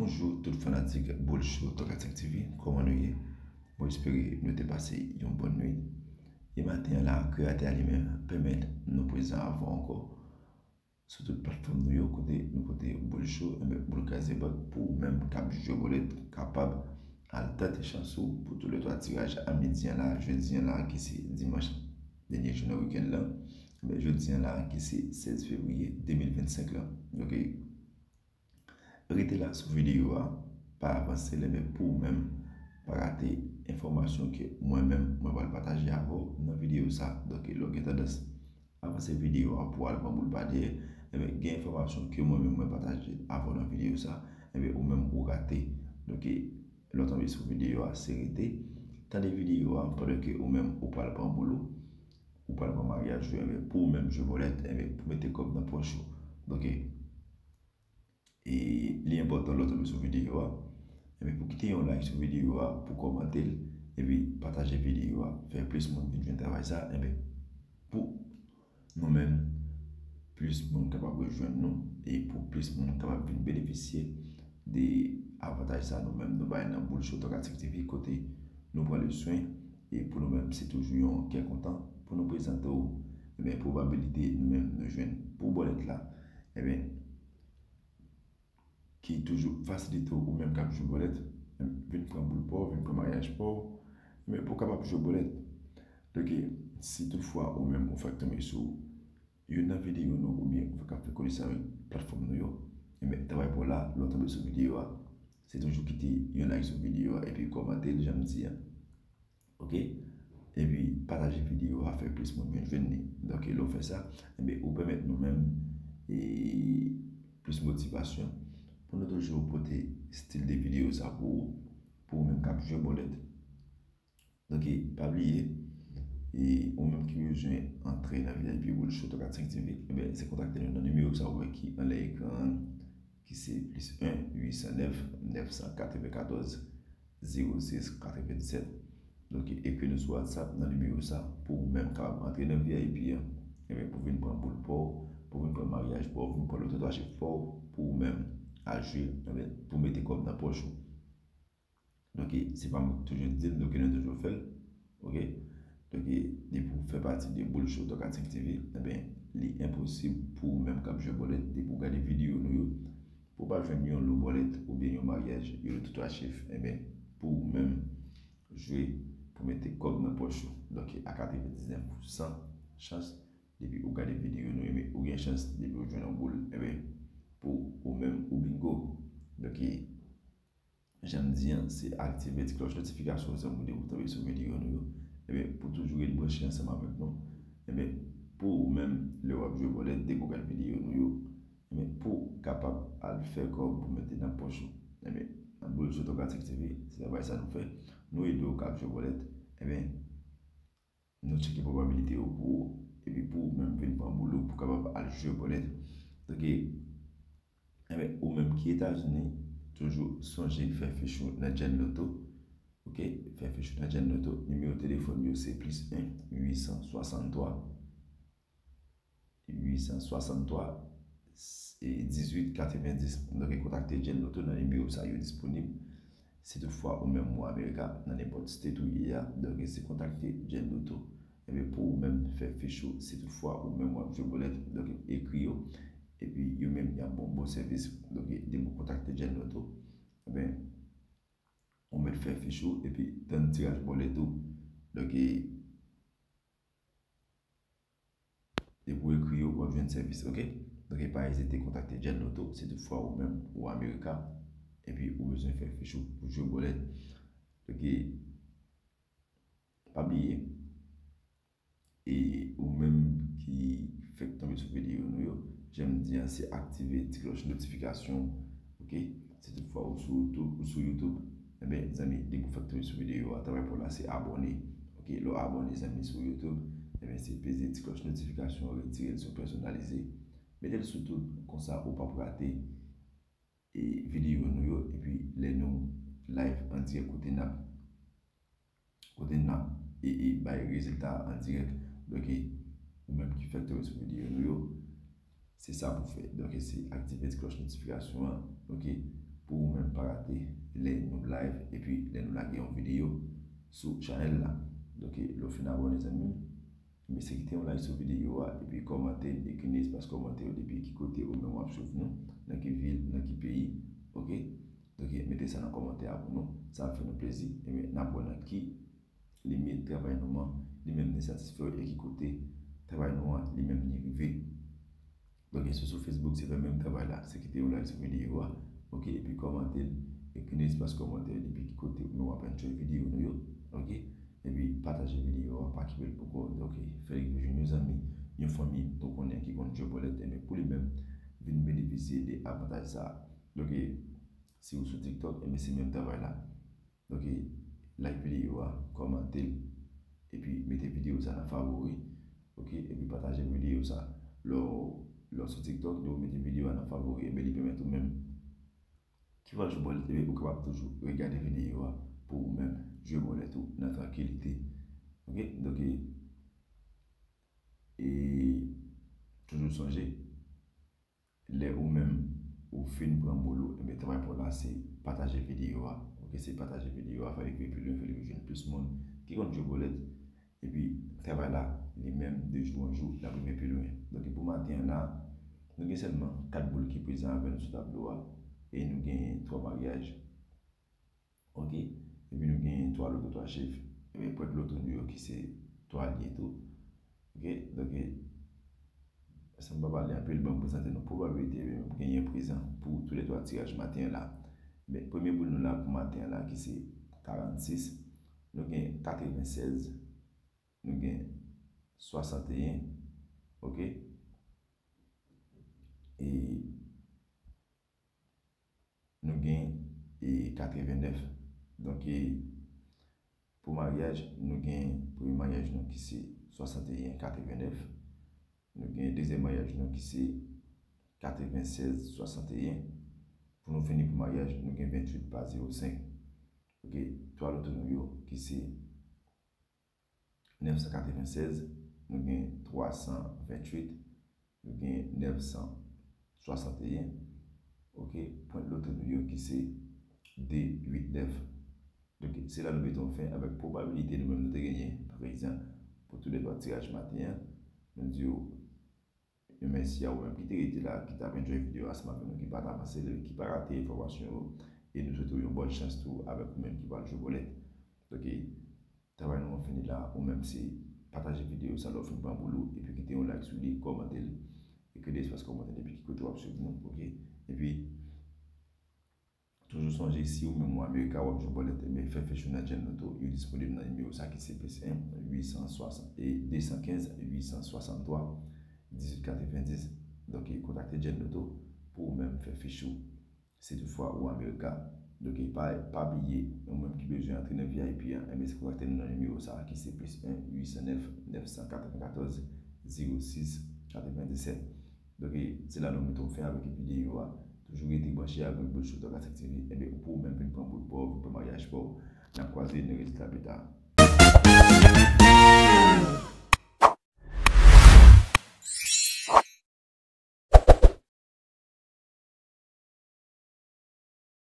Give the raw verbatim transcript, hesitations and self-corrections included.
Bonjou tout fanatik Boul Show Tòkatèk T V, kòman nou ye? Mwen espere nou te pase yon bòn nwit. E maten an la, Kreyatè a li menm pèmèt nou prezan avè w ankò sou tout platfòm nou yo, kote nou pote Boul Show, enben, Boul Kraze Bank pou ou menm k ap jwe bòlèt, kapab al tante chans ou pou tou lè twa tiraj a midi an la, jodi an la, ki se dimanch, dènye jou nan wikenn lan. Enben, jodi an la, ki se sèz fevriye de mil vennsenk lan. Ok. Rete la sou videyo a, pa avanse l, enben, pou ou menm, pa rate enfòmasyon ke mwen menm, mwen pral pataje avè w nan videyo sa. Donk, lè w gen tandans avanse videyo a pou al pran boul pa dèyè, enben, gen enfòmasyon ke mwen menm, mwen pataje avè w nan videyo sa, enben, ou menm, ou rate. Donk, lè w tonbe sou videyo a, se rete, tande videyo a, pandan ke ou menm, ou pral pran boul ou, ou pral pran maryaj ou, enben, pou ou menm jwe bòlèt, enben, pou mete kòb nan pòch ou. Donk, e li enpòtan lè w tonbe sou videyo a, enben, pou kite yon like sou videyo a, pou kòmante l, epi pataje videyo a, fè plis moun vin jwenn travay sa, enben, pou nou menm, plis moun kapab rejwenn nou, e pou plis moun kapab vin benefisye de avantaj sa nou menm nou bay nan Boul Show Tòkatèk T V, kote nou pran le swen, e pou nou menm, se toujou yon kè kontan pou nou prezante w, enben, pwobabilite nou menm nou jwenn pou bòlèt la, enben, ki toujou fasilite w, ou menm k ap jwe bòlèt, vin pran boul pa w, vin pran maryaj pa w, men pou w kapab jwe bòlèt. Donk, si toutfwa ou menm ou fèk tonbe sou youn nan videyo nou oubyen ou fèk ap fè konesans avèk platfòm nou yo, enben, travay pa w la, lè w tonbe sou videyo a, se toujou kite yon like sou videyo a epi kòmante l, jan m di a. Ok? Epi pataje videyo a, fè plis moun vin jwenn li. Donk, lè w fè sa, enben, ou pèmèt nou menm, e, plis motivasyon pou nou toujou pote stil de videyo sa pou ou, pou ou menm k ap jwe bòlèt. Donk, pa bliye, e, ou menm ki bezwen antre nan V I P Boul Show Tòkatèk T V, enben, se kontakte nou nan nimewo sa ou wè ki anlè ekran an, ki se plis en uit san nèf nèf san katrevenkatòz zewo sis katrevennsèt. Donk, ekri nou sou WhatsApp nan nimewo sa pou ou menm kapab antre nan V I P an. Enben, pou vin pran boul pa w, pou vin pran maryaj pa w, vin pran loto twa chif pa w, pou ou menm al jwe, enben, pou mete kòb nan pòch ou. Donk, se pa mwen ki toujou di l, donk, nou toujou fè l. Ok? Donk, depi w fè pati de Boul Show Tòkatèk T V, enben, li enposib pou ou menm k ap jwe bòlèt, depi w gade videyo nou yo, pou w pa jwenn yon lo bòlèt oubyen yon maryaj, yon loto twa chif, enben, pou ou menm jwe, pou mete kòb nan pòch ou. Donk, a katrevendiznèf pousan chans, depi ou gade videyo nou, enben, ou gen chans, depi ou jwenn yon boul, enben, pou ou menm, ou bingo. Donk, jan m di an, se aktive ti klòch notifikasyon an pou depi w tonbe sou videyo nou yo. Enben, pou toujou ret branche ansanm avèk nou. Enben, pou ou menm, lè w ap jwe bòlèt, depi w gade videyo nou yo, enben, pou w kapab al fè kòb pou mete nan pòch ou. Enben, nan Boul Show Tòkatèk T V, se travay sa nou fè. Nou ede w k ap jwe bòlèt. Enben, nou tcheke pwobabilite yo pou ou, epi pou ou menm vin pran boul ou pou kapab al jwe bòlèt. Donk, enben, ou menm ki Etazini, toujou sonje fè fich ou nan Gen Lotto. Ok, fè fich ou nan Gen Lotto. Nimewo telefòn yo se plis en uit san swasanntwa uit san swasanntwa dizuit katrevendis. Donk, kontakte Gen Lotto nan nimewo sa yo disponib. Si toutfwa ou menm ou Amerika, nan nenpòt state ou ye a, donk se kontakte Gen Lotto. Enben, pou ou menm fè fich ou, si toutfwa ou menm w ap jwe bòlèt, donk ekri yo. Epi yo menm y ap ba w bon sèvis. Donk, depi w kontakte Gen Lotto, enben, ou mèt fè fich ou, epi tann tiraj bòlèt ou. Donk, depi w ekri yo, w ap jwenn sèvis, ok? Donk, pa ezite kontakte Gen Lotto, si toutfwa ou menm ou Amerika, epi ou bezwen fè fich ou pou jwe bòlèt. Donk, pa bliye, e ou menm ki fèk tonbe sou videyo nou yo, jan m di an, se aktive ti klòch notifikasyon, ok? Si toutfwa ou sou YouTube, ou sou YouTube, enben, zanmi, depi w fèk tonbe sou videyo a, travay pa w la, se abòne. Ok, lè w abòne, zanmi, sou YouTube, enben, se peze ti klòch notifikasyon an, retire l sou pèsonalize. Mete l sou tout, konsa ou p ap rate, e, videyo nou yo, epi lè nou live an dirèk kote n ap, kote n ap, e, e, bay rezilta an dirèk. Donk, ou menm ki fèk tonbe sou videyo nou yo, se sa pou fè. Donk, se aktive ti klòch notifikasyon an. Ok. pou ou menm pa rate lè nou live epi lè nou lage yon videyo sou chanèl la. Donk, lè w fin abòne, zanmi m, men se kite yon like sou videyo a, epi kòmante, ekri nan espas kòmantè yo depi ki kote ou menm w ap swiv nou, nan ki vil, nan ki peyi, oke? Donk, mete sa nan kòmantè a pou nou, sa ap fè nou plezi. Ebyen, n ap wè nan ki limit travay nou an li menm li satisfè w e ki kote travay nou an li menm li rive. Donk, si w sou Facebook, se fè menm travay la, se kite yon like sou videyo a, oke, epi kòmante l, ekri nan espas kòmantè depi ki kote ou menm w ap enjoy videyo nou yo, oke, epi pataje videyo a, pa kite l pou kò w, oke, fè l rive jwenn yon zanmi, yon fanmi ou konnen ki konn jwe bòlèt, ebyen pou li menm vin benefisye de avantaj sa a. Donk, si w sou TikTok, ebyen se menm travay la. Donk, like videyo a, kòmante l, epi mete videyo sa nan favori, oke, epi pataje videyo sa. Lè w, lè w sou TikTok, lè w mete videyo a nan favori, ebyen li pèmèt ou menm ki pral jwe bòlèt, ebyen ou kapab toujou regade videyo a pou ou menm jwe bòlèt ou nan trankilite. Oke, donk, e, e toujou sonje, lè ou menm ou fin pran boul ou, ebyen, travay pa w la se pataje videyo a. Oke, se pataje videyo a, fè l rive pi lwen, fè l rive jwenn plis moun ki konn jwe bòlèt. Epi, travay la, li menm, de jou an jou, l ap rive pi lwen. Donk, pou maten an la, nou gen sèlman kat boul ki prezan avè nou sou tablo a, e nou gen twa maryaj. Oke? Epi nou gen twa loto, twa chif. Ebyen, pwent loto nou yo ki se twa lye tou. Oke? Donk, san m pa pale anpil, ban m prezante nou pwobabilite, ebyen, m genyen prezan pou toulètwa tiraj maten an la. Men, premye boul nou la pou maten an la, ki se karannsis. Nou gen katrevennsèz. Nou gen swasanteyen. Oke? E nou gen, e, katrevennèf. Donk, e, pou maryaj, nou gen premye maryaj nou ki se swasanteyen katrevennèf. Nou gen dezyèm maryaj nou ki se katrevennsèz swasanteyen. Pou nou fini pou maryaj, nou gen venntuit pa zewo senk. Oke, twa loto nou yo ki se nèf san katrevennsèz, nou gen twa san venntuit, nou gen nèf san swasanteyen. Oke, pwent loto nou yo ki se de, uit, nèf. Donk, se la nou mete yon fen avèk pwobabilite nou menm nou te genyen, pa egzanp, pou toulètwa tiraj maten an. Nou di w, yon mèsi a ou menm ki te rete la, ki t ap enjoy videyo a ansanm avèk nou, ki pa t avanse l, ki pa rate enfòmasyon yo. E nou swete w yon bòn chans tou avèk ou menm ki pral jwe bòlèt. Donk, travay nou an fini la, ou menm se pataje videyo sa lè w fin pran boul ou, epi kite yon like sou li, kòmante l, ekri de espas kòmantè depi ki kote w ap swiv nou, oke? Epi, toujou sonje, si ou menm ou Amerika, w ap jwe bòlèt, ebyen, fè fich ou nan Jennloto, yo disponib nan nimewo sa ki se plis en, uit san swasant, e, de san kenz, uit san swasanntwa, dizuit katrevendis. Donk, kontakte Jennloto pou ou menm fè fich ou, si toutfwa ou Amerika. Donk, pa, pa bliye, ou menm ki bezwen antre nan V I P an, ebyen, se kontakte nou nan nimewo sa ki se plis en, uit san nèf, nèf san katrevenkatòz, zewo sis, katrevendisèt. Donk, se la nou mete yon fen avèk videyo a. Toujou rete branche avèk Boul Show Talk Classic T V. Ebyen, pou ou menm vin pran boul pa w, vin pran maryaj pa w. N ap kwaze nan rezilta pita.